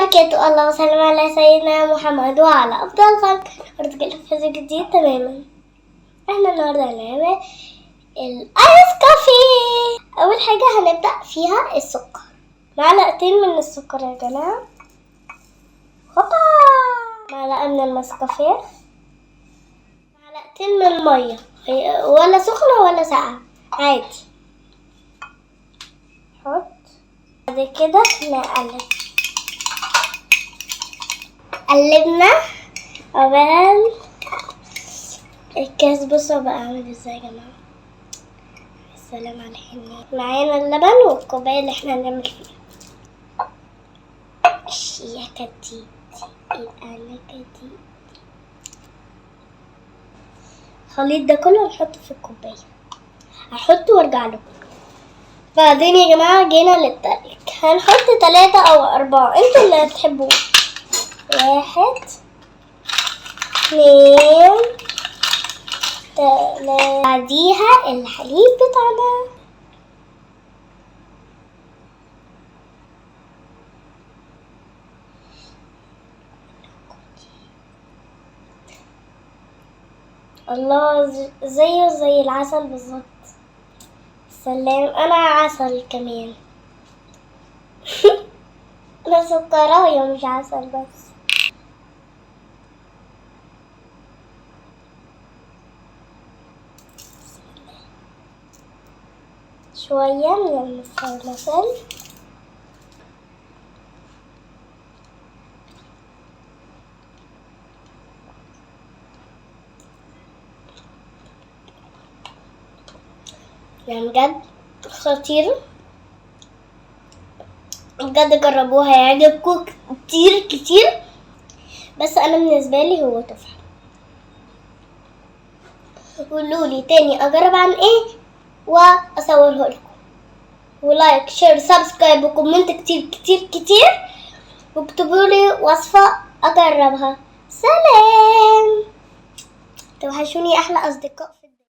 وبركاته. اللهم صل على سيدنا محمد وعلى أفضل خلق. أرجو فيديو جديد تماما. احنا النهارده هنعمل ال ice coffee. اول حاجة هنبدا فيها السكر، معلقتين من السكر يا جماعة، هوبا، معلقه من النسكافيه، معلقتين من المية، ولا سخنة ولا ساقعه عادي. حط بعد كده نقلب، قلبنا عقبال الكاس. بصوا بقى عامل ازاي يا جماعة. السلام على الحنين. معانا اللبن والكوبايه اللي احنا هنعمل فيها. يا كتيتي انا كتيتي. الخليط ده كله هنحطه في الكوباية، هحطه وارجع لكم بعدين. يا جماعة جينا للتلج، هنحط 3 أو 4، انتوا اللي هتحبوه. 1 2 3. بعديها الحليب بتاعنا. الله، زيه زي العسل بالظبط. سلام، انا عسل كمان. انا سكرايه مش عسل بس. شوية من المثل. يعني بجد خطير، بجد جربوها هيعجبكم كتير كتير. بس انا بالنسبة لي هو تحفة. قولولي تاني اجرب عن ايه واصوره لكم. و like share subscribe و comment كتير كتير كتير، واكتبوا لي وصفه اجربها. سلام، توحشوني احلى اصدقاء.